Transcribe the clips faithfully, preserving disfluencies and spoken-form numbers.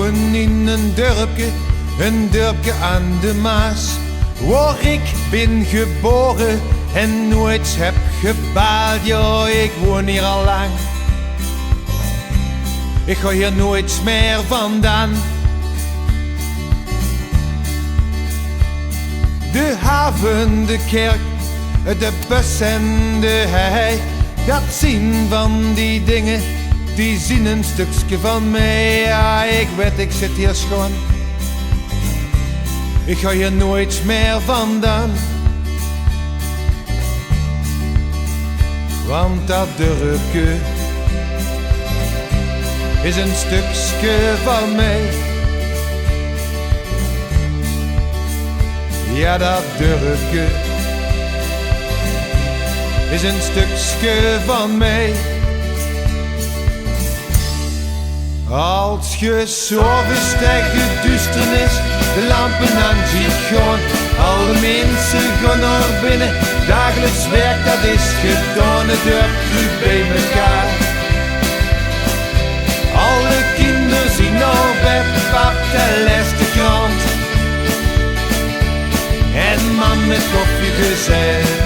In ein dörpke, ein dörpke aan de Maas, wao ik bin gebore en noeits heb gebaald. Jao, ik woon hier al lang. Ik gaon hier noeits mier vandaan. De haven, de kerk, de bus en de hei, dat zien van die dinger, die zien ein stökske van mej. Jao, ik weit, ik zit hier schoon. Ik gaon hier noeits mier vandaan. Want dat dörpke is ein stökske van mej. Jao, dat dörpke is ein stökske van mej. Als ge 's aoves tege duusternis de lampe aan ziet gaon, alle minse gaon nao binne, dagelijks werk dat is gedaon, het dörp groeit bij mekaar. Alle kinder zien nao bed, pap, de leste krant en mam mit koffie gezet.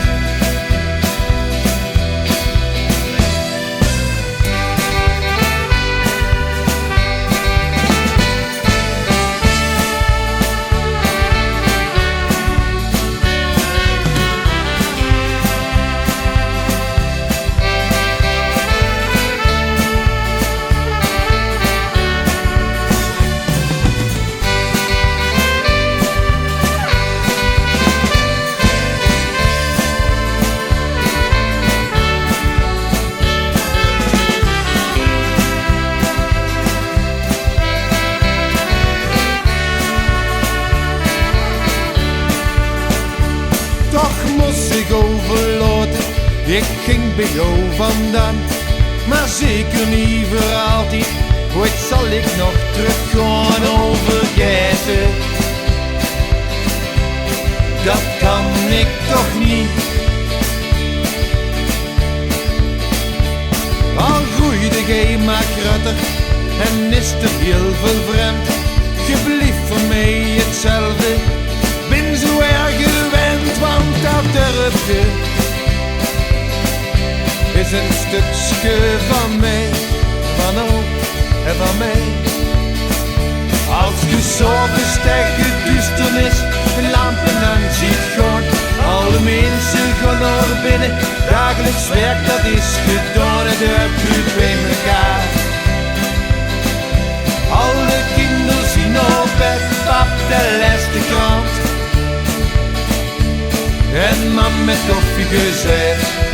Toch mós ik euverlaote, ik ging bij jou vandaan. Maar zeker niet veur altied, ooit zal ik nog teruggaon. Euvergaete, dat kan ik toch niet. Al groeide ge maar grutter en is d'r hiel väöl vremd, ge blieft veur mej hetzelfde. Bin zo erg gewend, want dat dörpke is ein stökske van mej, van ow en van mej. Als ge 's aoves tege duusternis de lampe aan ziet gaon, alle minse gaon nao binne, dagelijks werk dat is gedaon, het dörp groeit bij mekaar. Alle kinder zien nao bed, pap, de leste krant en mam mit koffie gezet.